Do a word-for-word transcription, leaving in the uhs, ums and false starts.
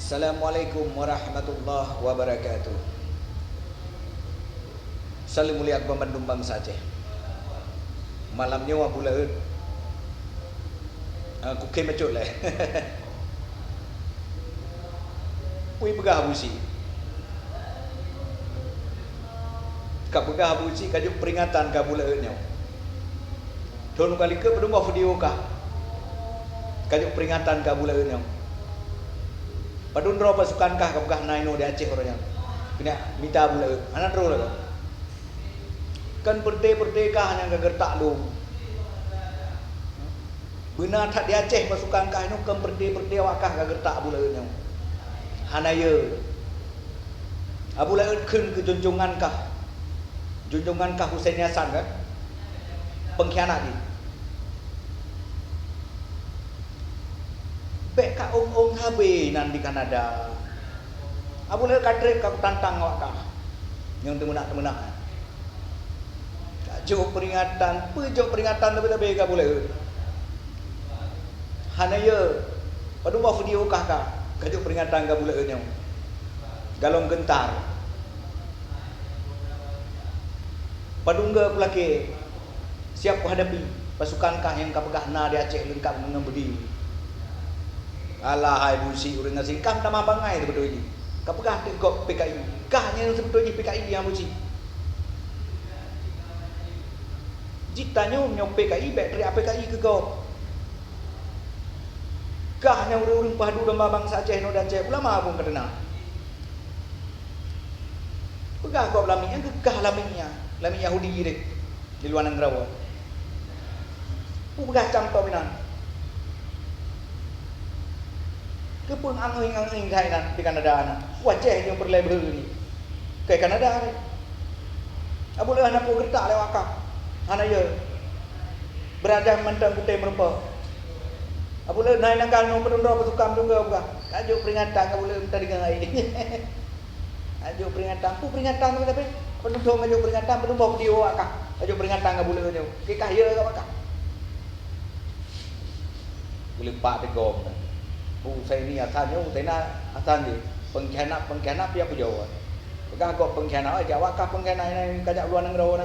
Assalamualaikum warahmatullahi wabarakatuh. Salam mulia keu bandum bansa Aceh. Malam nyoe Abu Laôt, ah, kukém bacut lé. Kui peugah Abu Syik. Ka peugah Abu Syik ka jok peuringatan keu Abu Laôt nyoe. Thon ka likot padum boh video kah ka jok peuringatan keu Abu Laôt nyoe. Padum droe pasukan kah ka peugah na inoe di Aceh uroe nyan. Keuneuk mita Abu Laôt. Hana droe lagèe. Kan peureute-peureute kah nyang ka geureutak lom. Beuna that di Aceh pasukan kah nyoe, kan peureute-peureute awak kah ka geureutak Abu Laôt nyoe. Hana yö. Abu Laôt kheun keu junjungan kah. Junjungan kah Husaini Hasan kan? Pengkhianat jih. Bèk ka ong-ong habéh nan di Kanada. Abu Laôt ka trép ka kutantang awak kah. Nyang teumeunak-teumeunak. Ka jok peuringatan, peue jok peuringatan leubeh-leubeh keu Abu Laôt. Hana yö, padum boh video kah ka, ka jok peuringatan keu Abu Laôt nyoe. Galom geuntar. Padum geu kulakèe, siap kuhadapi pasukan kah nyang ka peugah na di Aceh leungkap ngon beudé. Alah hai Abu Syik ureueng gasien, kah tamah bangai seubeutôi jih. Ka peugah teuk gob P K I. Kah nyang seubeutôi jih P K I nyang Abu Syik. Jih tanyoe nyoe P K I bèk teriak P K I keu gob. Kah nyang ureueng-ureueng peuhadu domba bansa Aceh nyoe di Aceh, ulama pun ka teuna. Peugah gob lamiet nyan keu kah lamiet nyan, lamiet Yahudi deh di luwa nanggroe. Peugah cam toh inan. Keupeue angoeng-angoeng that inan di Kanada na? Wajéh nyang peureulèe beuhe ni. Keu Kanada ni. Abu Laôt hana peue geureutak lé awak kah. Hana yö. Beurajang mantong kutem rumpok. Abu Laôt na inan kah nyoe padum droe pasukan tungga peugah. Ka jok peuringatan Abu Laôt meuta deungon ai. Ka jok peuringatan. Peue peuringatan tu tapi? Penuntut ka jok peuringatan, padum boh video awak kah. Ka jok peuringatan Abu Laôt nyoe. Keu kah yö awak kah. Geuleupah teugom. Husaini Hasan nyoe, Husaini Hasan jih. Pengkhianat-pengkhianat piah pujoe. Peugah gob pengkhianat, jak awak kah pengkhianat nyan ka jak luwa nanggroe na.